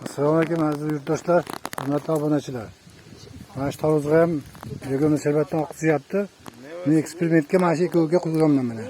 Assalomu alaykum aziz yurtdoshlar, hurmatli obunachilar. Mana shu tarvuzga ham begona sharbatdan oqizyapti. Men eksperimentga mana shu ikkoviga quyganman mana.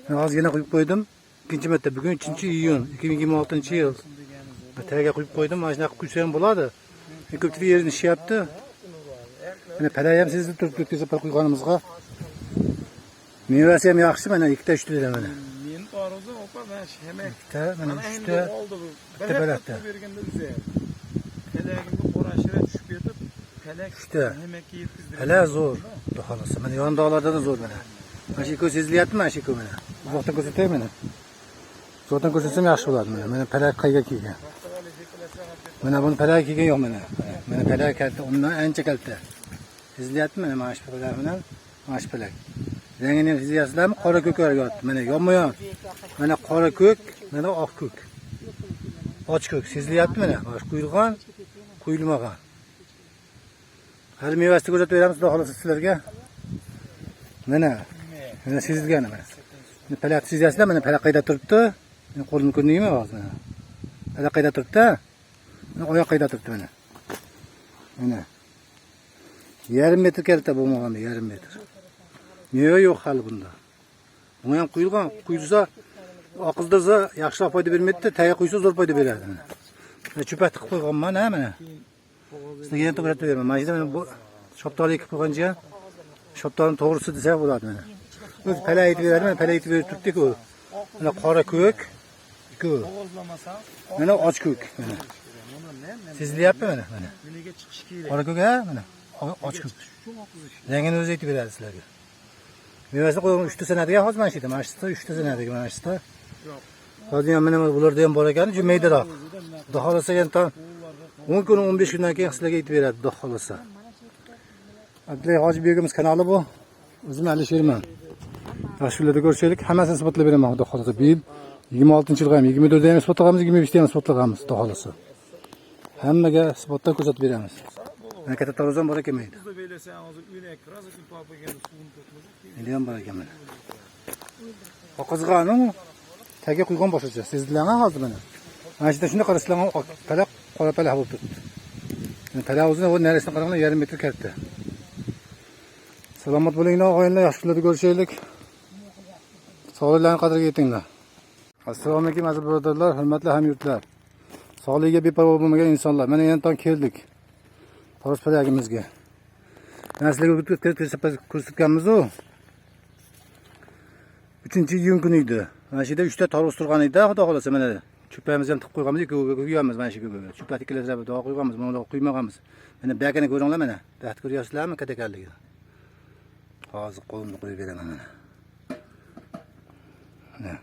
Men ozgina quyib qo'ydim. Ikkinchi marta bugun 3-iyun 2026-yil. Tagiga quyib qo'ydim. Mana shunaqa quysa ham bo'ladi. Ko'pchilik erinishyapti. Mana palak ham sezilib turibdi o'tgan safar quyganimizga. Mevasi ham yaxshi mana ikkita uchta mana. Meni tarvuzim opa mana shu hemak. Ikkita, mana Mana uchta. endi oldi bu. Bitta Bir palakda. hafta berganda uzyapti. Palagimga qorashira tushib ketib, palak Uchta. Hemakka yetkazdi. Palak zo'r, xudo xohlasa. Mana yondoqlardan ham zo'r mana. Mana shu ikkovi sezilyapti, mana shu ikkovi mana. Uzoqdan ko'rsatay mana. Uzoqdan ko'rsatsam yaxshi bo'ladi mana. Mana palak qayerga kelgan. Mana buni palak kelgan yo'q mana. Mana palak kalta, undan ancha kalta. Sezilyapti mana mana shu palak bilan mana shu palak. Rangini ham sezyapsizlarmi? Qora ko'k yotdi. Mana yonma-yon. Mana qora ko'k, mana oq ko'k. Och ko'k sezilyapti mana. Mana shu quyilgan, quyilmagan. Hali mevasini ko'rsatib beramiz, xudo xohlasa sizlarga. Mana, mana sezilgani mana. Mana palak sezyapsizlar, mana palak qayda turibdi? Men qo'limni ko'rdingmi hozir mana. Palak qayda turibdi? Mana oyoq qayda turibdi mana. Mana. Yarim metr kalta bo'lmaganda yarim metr. Meva yo'q hali bunda. Buni ham quyilgan, quyilsa oqizdirsa yaxshiroq foyda bermaydi, tagiga quysa zo'r foyda beradi mana. Mana cho'pak tiqib qo'yganman ha mana. Sizlarga yana ko'rsatib beraman. Mana shu yerda bu shoptoli ekib qo'ygan jiyan. Shoptolini to'g'risi desak bo'ladi mana. O'zi palak aytib beradi, mana palak aytib berib turibdi-ku. Mana qora ko'k, ikkovi. Qog'ozlamasam, Mana och ko'k, mana. Sezilyapti mana, mana. Nega chiqish kerak? Qora ko'k ha, mana. Och ko'k. Shu oqizish. Rangini o'zi aytib beradi sizlarga. Mevasini qo'ygan 3 ta sanadigan hozir mana shu yerda, mana shu yerda 3 ta sanadigan mana shu yerda. Hozir ham mana bularda ham bor ekan, juda maydaroq. Xudo xohlasa yana 10 kun 15 kundan keyin sizlarga aytib beradi, xudo xohlasa. Abdulla Hoji begimiz kanali bu. O'zim Alisherman. Yaxshi kunlarda ko'rishaylik. Hammasini isbotlab beraman, xudo xohlasa. Bu yil 26-yilga ham, 24da ham isbotlaganmiz, 25da ham isbotlaganmiz, xudo xohlasa. Hammaga isbotdan ko'rsatib beramiz. Mana katta tarvuz ham bor ekan mayda. Tuzda belasang hozir uyga kirasiz, topaganda suvini to'kmasa, Endi ham bor ekan mana. Oqizg'ani tagiga quygan boshqacha. Sezdilarmi hozir mana? Mana shu yerda shunday qarasanglar oq palak, qora palak bo'lib turibdi. Mana palak o'zini u narisini qaranglar, yarim metr katta. Salomat bo'linglar, og'aynilar, yaxshi kunlarda ko'rishaylik. Sog'liqlarning qadriga yetinglar. Assalomu alaykum aziz birodarlar, hurmatli hamyurtlar. Sog'ligiga beparvo bo'lmagan insonlar. Mana yana tong keldik. Tarvuz palagimizga. Mana sizlarga o'tkazib ko'rsatganmiz-u. 3-iyun kuni edi. Mana shu yerda 3 ta tarvuz turgan edi, xudo xohlasa mana cho'pamizni ham tiqib qo'yganmiz, ikkoviga qo'yganmiz mana shu ikkoviga. Cho'pati ikkalasida duo qo'yganmiz, mana ular quymaganmiz. Mana bakini ko'ringlar mana. Baxt ko'ryapsizlarmi katta ekanligini? Hozir qo'limni qo'yib beraman mana. Mana.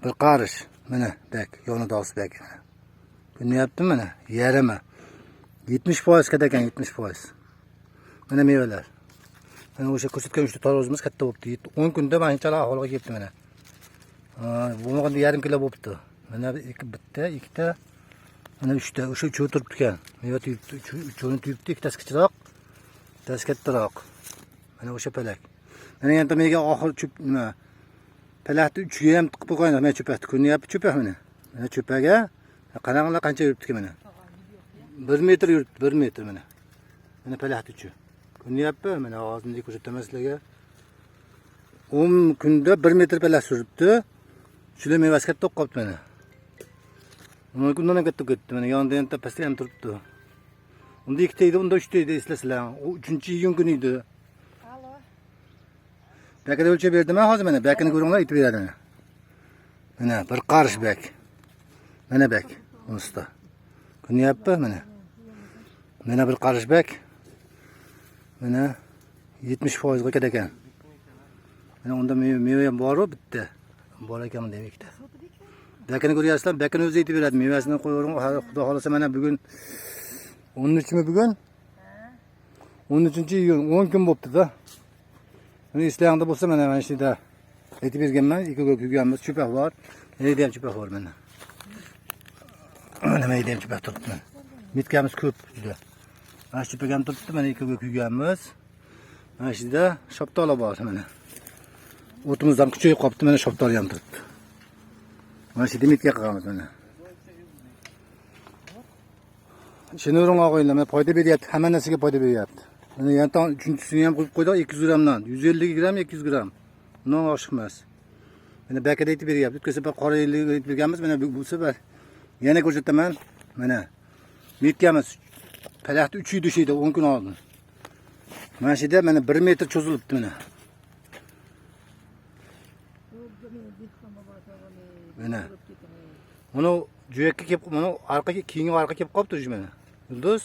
Bir qarish mana bak, yonida oz bak. Ko'rinyaptimi mana? Yarimi. 70% katta ekan, 70%. Mana mevalar. Mana o'sha ko'rsatgan 3 ta tarvuzimiz katta bo'libdi. 10 kunda mana shunchalik ahvolga kelibdi mana. Ha, bo'lmaganda yarim kilo bo'libdi. Mana ikki bitta, ikkita, mana uchta, o'sha uchovi turibdi ekan. Meva tuyibdi, uchovini tuyibdi, ikkitasi kichikroq, bittasi kattaroq. Mana o'sha palak. Mana endi menga oxir cho'p nima? Palakni uchiga ham tiqib qo'ygan, mana cho'pakni ko'rinyapti cho'pak mana. Mana cho'paga qaranglar qancha yuribdi mana. 1 metr yuribdi, 1 metr mana. Mana palakni uchi. Ko'rinyapti? Mana hozir ko'rsataman sizlarga. 10 kunda 1 metr palak suribdi. Shular mevasi katta bo'lib qolibdi mana. Undan ham katta ketdi. Mana yonida ham pastda ham turibdi. Unda ikkita edi, unda uchta edi, eslasizlar. U 3-iyun kuni edi. Alo. Bakida o'lchab berdim hozir mana. Bakini ko'ringlar, aytib beradi mana. Mana bir qarish bak. Mana bak unisida. Ko'rinyapti mana. Mana bir qarish bak. Mana 70% ga katta ekan. Mana unda meva ham bor bitta. Bor ekan bunda ham ikkita. Bakini ko'ryapsizlar, bakini o'zi aytib beradi. Mevasini qo'yavering. Xudo xohlasa mana bugun 13mi bugun? 13-iyun 10 kun bo'pti-da. Buni eslayangda bo'lsa mana mana shu yerda aytib berganman, ikkovi kuyganmiz, cho'pak bor. Yerda ham cho'pak bor mana. Nima yerda ham cho'pak turibdi mana. Metkamiz ko'p juda. Mana shu cho'pak ham turibdi, mana ikkovi kuyganmiz. Mana shu yerda shoptoli bor mana. O'timiz ham kuchayib qolibdi, mana shoptoli ham turibdi. Mana shu yerda metka qilamiz mana. Ishonaveringlar og'aynilar, mana foyda beryapti, hamma narsaga foyda beryapti. Mana yanton uchinchisini ham qo'yib qo'ydik, 200 grammdan, 150 gramm, 200 gramm. Bundan oshiq emas. Mana bakada aytib beryapti. O'tgan safar qora ellik aytib berganmiz, mana bu safar yana ko'rsataman. Mana metkamiz. Palakni 3 yil edi 10 kun oldin. Mana shu yerda mana 1 metr cho'zilibdi mana. Mana. Uni juyakka kelib, mana orqaga, keyingi orqaga kelib qolibdi уже mana. Yulduz.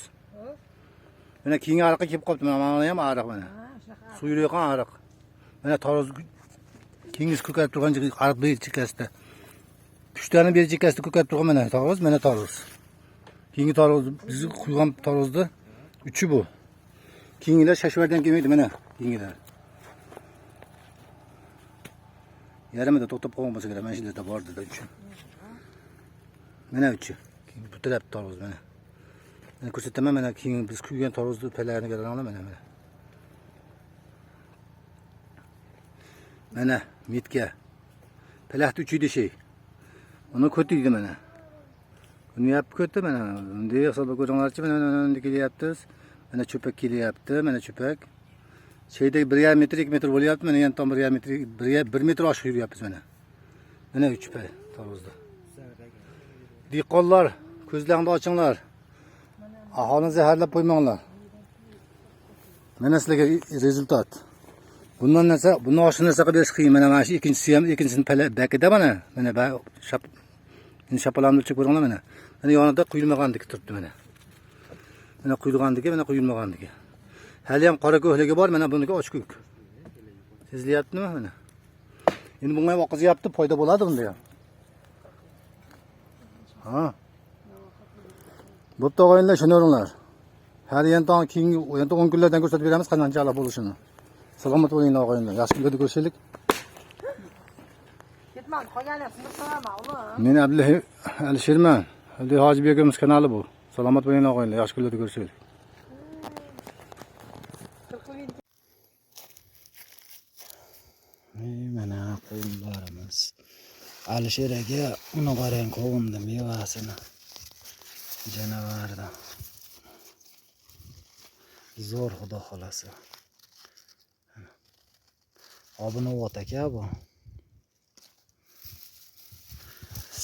Mana keyingi ariqqa kelib qolibdi. Mana mana ham ariq mana. Suv yurayotgan ariq. Mana taroz keyingisi ko'karib turgan ariq bu chekkasida. Pushtani beri chekkasida ko'karib turgan mana taroz, mana taroz. Keyingi taroz bizni quygan tarozni uchi bu. Keyingilar shashvardan kelmaydi mana keyingilar. Yarmida to'xtab qolgan bo'lsa kerak, mana shu yerda bor dedi uchi. Mana uchi. Keyin bu taraf taroz mana. Mana ko'rsataman, mana keyin biz kuygan tarozni palarini qaranglar mana mana. Mana metka. Palakni uchi deshi. Uni ko'tiydi mana. Ko'rinyapti ko'ti mana. Bunday hisoblab ko'ringlarchi, mana mana bunday kelyapti. Mana cho'pak kelyapti, mana cho'pak. Şeyda 1,5 metr, 2 metr bo'lyapti. Mana yana tam 1,5 metr, 1 metr oshiq yuryapmiz mana. Mana uch pal tarvuzda. Dehqonlar, ko'zlaringni ochinglar. Aholini zaharlab qo'ymanglar. Mana sizlarga rezultat. Bundan narsa, bundan oshiq narsa qilib berish qiyin. Mana mana shu ikkinchisi ham, ikkinchisini bakida mana. Mana shap, endi shapalamni o'lchab ko'ringlar mana. Mana yonida quyilmagandiki turibdi mana. Mana quyilgandiki, mana quyilmagandiki. Hali ham qora ko'hligi bor, mana buniki och ko'k. Sezilyaptimi mana? Endi bunga ham oqizyapti, foyda bo'ladi bunda ham. Ha. Bo'pti og'aynilar, ishonaveringlar. Hali yanton keyingi yanton 10 kunlardan ko'rsatib beramiz qanchalik bo'lishini. Salomat bo'linglar og'aynilar. Yaxshi kunlarda ko'rishaylik. Ketmadi, qolganini sindirib qo'yaman, o'g'lim. Men Abdulla Alisherman. Abdulla Hoji Begimiz kanali bu. Salomat bo'linglar og'aynilar. Yaxshi kunlarda ko'rishaylik. Qirqilib Mana qovunlarimiz. Alisher aka, uni qarang qovunni mevasini. Janavarda. Zo'r xudo xolasi. Obinovat aka bu.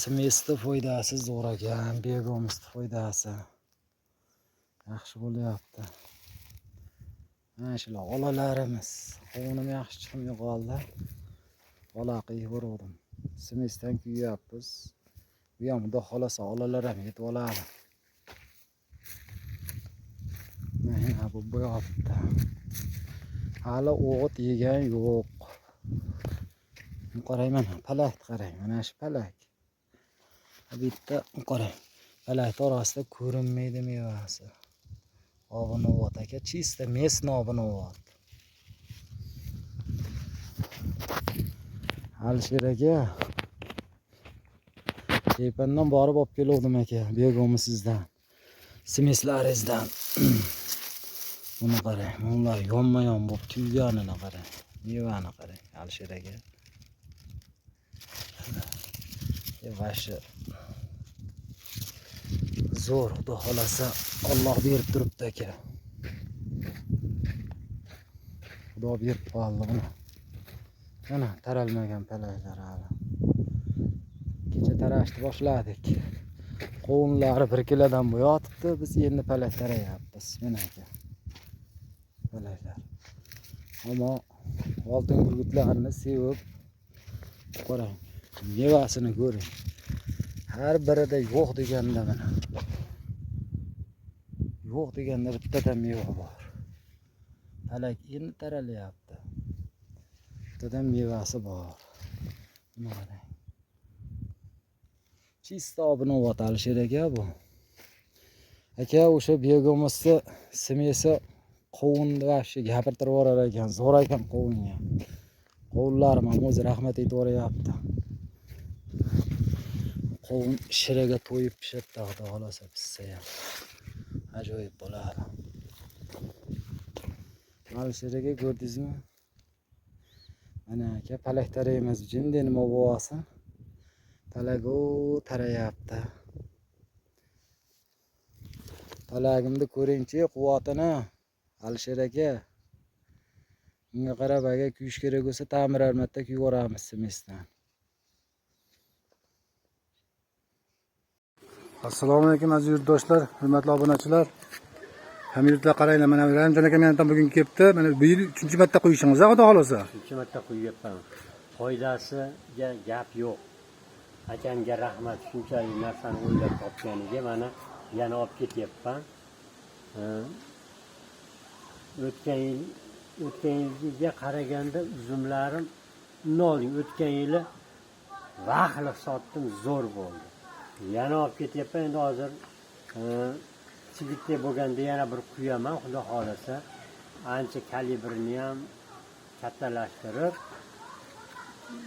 Smesni foydasi zo'r ekan, begomisni foydasi. Yaxshi bo'lyapti. Mana shular olalarimiz. Qovunim yaxshi chiqmay qoldi. Ola qiyib. Smesdan kuyyapmiz. Bu ham xudo xolasa olalar ham yetib oladi. Mana bu bo'yapti. Hali o'g'it yegan yo'q. Qarang mana, palak qarang, mana shu palak. Bitta qarang. Palak orasida ko'rinmaydi mevasi. Obinovat aka, чисто местный obinovat. Alisher aka, Tepandan borib olib keluvdim aka, begomi sizdan. Smeslaringizdan. Buni qarang, bunlar yonma-yon bo'lib kuyganini qarang. Mevani qarang, Alisher aka. Vashi zo'r, xudo xolasa Alloh berib turibdi aka. Xudo berib qoldi buni. Mana taralmagan palaklar hali. Kecha tarashni boshladik. Qovunlari 1 kilodan bo'yotibdi, biz endi palak tarayapmiz. Mana aka. Palaklar. Ammo oltin gurgutlarni sevib qarang. Mevasini ko'ring. Har birida yo'q deganda mana. Yo'q deganda bittadan meva bor. Palak endi taralyapti. Bittadan mevasi bor. Buni qarang. Чисто obinovat Alisher aka bu. Aka o'sha begomisni smesi qovunni вообще gapirtirib yuborar ekan, zo'r ekan qovunga. Qovunlarim ham o'zi rahmat aytib yuboryapti. Qovun shiraga to'yib pishadi, xudo xolasa pishsa ham ajoyib bo'ladi. Alisher aka ko'rdingizmi? Mana aka palak taraymiz, jinday nima bo'lasin. Palak u tarayapti. Palagimni ko'ringchi, quvvatini. Alisher aka. Unga qarab agar kuyish kerak bo'lsa, ta'mir armatda kuyib yuboramiz semestdan. Assalomu alaykum aziz yurtdoshlar, hurmatli obunachilar. Hamma yurtlar qaranglar, mana Ramzan aka mendan bugun kelibdi. Mana bu yil 3-marta quyishimiz, xudo xolasa. 3 marta quyyapman. Foydasiga gap yo'q. Akamga rahmat, shunchalik narsani o'ylab topganiga. Mana yana olib ketyapman. O'tgan yilgiga qaraganda uzumlarim nol. O'tgan yili vaqtli sotdim, zo'r bo'ldi. Yana olib ketyapman. Endi hozir chigitdek bo'lganda yana bir quyaman, xudo xohlasa. Ancha kalibrini ham kattalashtirib,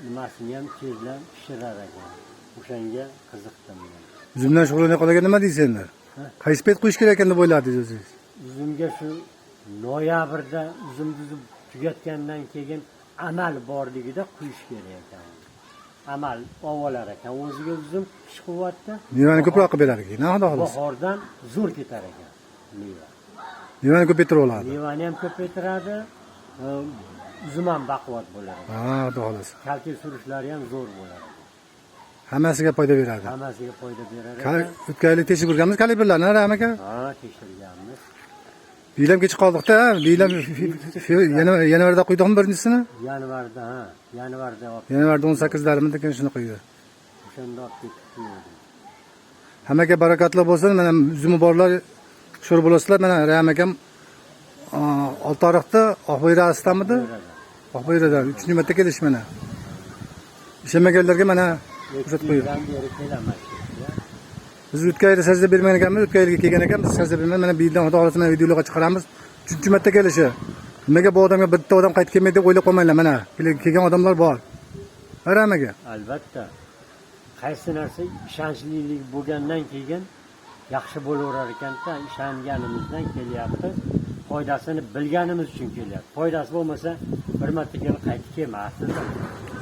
nimasini ham tezlab pishirar ekan. O'shanga qiziqdim men. Uzumdan shug'ullanayotganlarga nima deysiz endi? Qaysi payt quyish kerak ekan deb o'ylardingiz o'zingiz? Uzumga shu noyabrda uzumni uzib tugatgandan keyin amal borligida quyish kerak ekan. Amal ovolar ekan. O'ziga uzum kuch quvvatda. Mevani ko'proq qilib berar ekan, xudo xolasa. Bahordan zo'r ketar ekan meva. Mevani ko'paytirib oladi. Mevani ham ko'paytiradi, uzum ham baquvvat bo'lar ekan. Ha, xudo xolasa. Kalta surishlari ham zo'r bo'lar ekan. Hammasiga foyda beradi. Hammasiga foyda berar ekan. O'tgan yili tekshirib ko'rganmiz kalibrlarni, Rahim aka. Ha, tekshirganmiz. Bu yil ham kech qoldik-da, bu yil ham yanvarda quydikmi birinchisini? Yanvarda, ha, yanvarda olib Yanvarda 18larimiz keyin shuni quydi. O'shanda olib ketib qo'ydim. Hammaga barakatli bo'lsin. Mana uzumi borlar sho'r bo'lasizlar. Mana Rahim akam Oltiariqda Oqbo'yrasidanmidi? Oqbo'yradan 3-marta kelish mana. Ishonmaganlarga mana ko'rsatib qo'yib. Yildan beri kelaman shu yerga. Biz o'tgan yili sajda bermagan ekanmiz, o'tgan yilga kelgan ekan, biz sajda bermay, mana bu yildan xudo xohlasa mana videolarga chiqaramiz. 3-marta kelishi. Nimaga bu odamga bitta odam qaytib kelmaydi deb o'ylab qolmanglar mana. Kelgan odamlar bor. Rahim aka. Albatta. Qaysi narsa ishonchlilik bo'lgandan keyin yaxshi bo'laverar ekanda, ishonganimizdan kelyapti. Foydasini bilganimiz uchun kelyapti. Foydasi bo'lmasa bir marta kelib qaytib kelmasdi.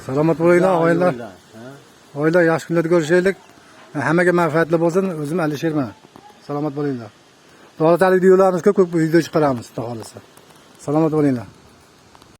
Salomat bo'linglar, og'aylar. Yo'lda, ha? Oila yaxshi kunlarda ko'rishaylik. Hammaga manfaatli bo'lsin. O'zim Alisherman. Salomat bo'linglar. Xudo xohlasa videolarimiz ko'p ko'p video chiqaramiz, xudo xohlasa. Salomat bo'linglar.